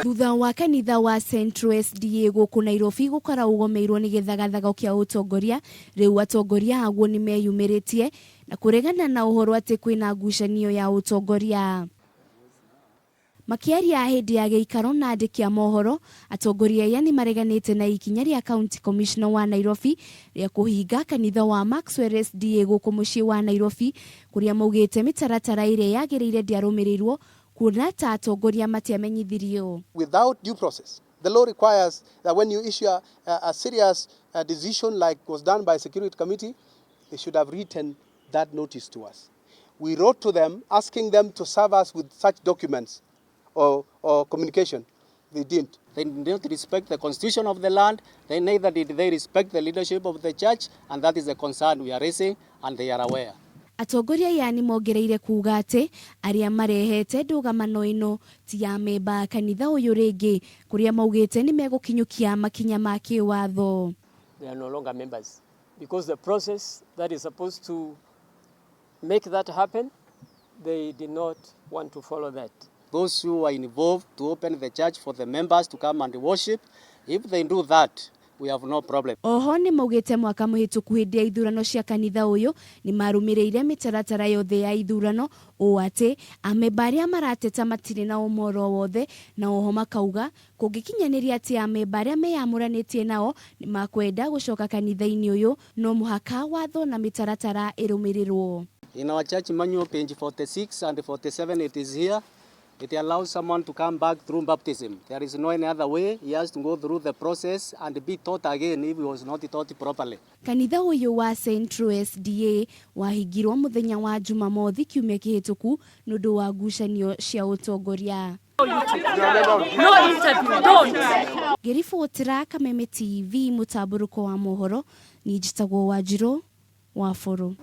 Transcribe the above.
Thutha wa kanitha wa Central SDA gũkũ Nairobi gũkora ũgomeirwo nĩ gĩthagathago kĩa ũtongoria, rĩu atongoria aguo nĩ meyumĩrĩtie na kũregana na ũhoro atĩ kwĩna ngucanio ya ũtongoria. Makĩaria hĩndĩ ya gĩikaro na andĩki a mohoro, atongoria aya nĩ mareganĩte na ikinya rĩa County Commissioner wa Nairobi rĩa kũhinga kanitha wa Maxwell SDA gũkũ mũciĩ wa Nairobi, kũrĩa maugĩte mĩtaratara ĩrĩa yagĩrĩire ndĩarũmĩrĩirwo kuona ta atongoria matiamenyithirio. Without due process. The law requires that when you issue a serious decision like was done by Security Committee, they should have written that notice to us. We wrote to them asking them to serve us with such documents or communication. They didn't. They did not respect the constitution of the land. They neither did they respect the leadership of the church, and that is the concern we are raising, and they are aware. Atongoria aya nĩ mongereire kuga atĩ arĩa marehete ndũgamano ĩno ti amemba a kanitha ũyũ rĩngĩ, kũrĩa maugĩte nĩ megũkinyũkia makinya ma kĩwatho. They are no longer members because the process that is supposed to make that happen, they did not want to follow that. Those who are involved to open the church for the members to come and worship, if they do that, we have no problem. Oho nĩ maugĩte mwaka mũhĩtũku hĩndĩ ya ithurano cia kanitha ũyũ nĩ marũmĩrĩire mĩtaratara yothe ya ithurano, ũũ atĩ amemba arĩa marateta matirĩ na ũmoro wothe, na oho makauga kũngĩkinyanĩria atĩ amemba arĩa meyamũranĩtie nao nĩ makwenda gũcoka kanitha-inĩ ũyũ, no mũhaka watho na mĩtaratara ĩrũmĩrĩrwo. In our church manual, page 46 and 47, it is here. It allows someone to come back through baptism. There is no any other way. He has to go through the process and be taught again if he was not taught properly. Kanitha ũyũ wa Central SDA wahingirwo mũthenya wa Jumamothi kiumia kĩhĩtũku nĩ ũndũ wa ngucanio cia ũtongoria. No interview, don't. Ngĩribotera Kameme TV mũtambũrũko wa mohoro, niĩ njĩtagwo Wanjirũ wa Bũrũ.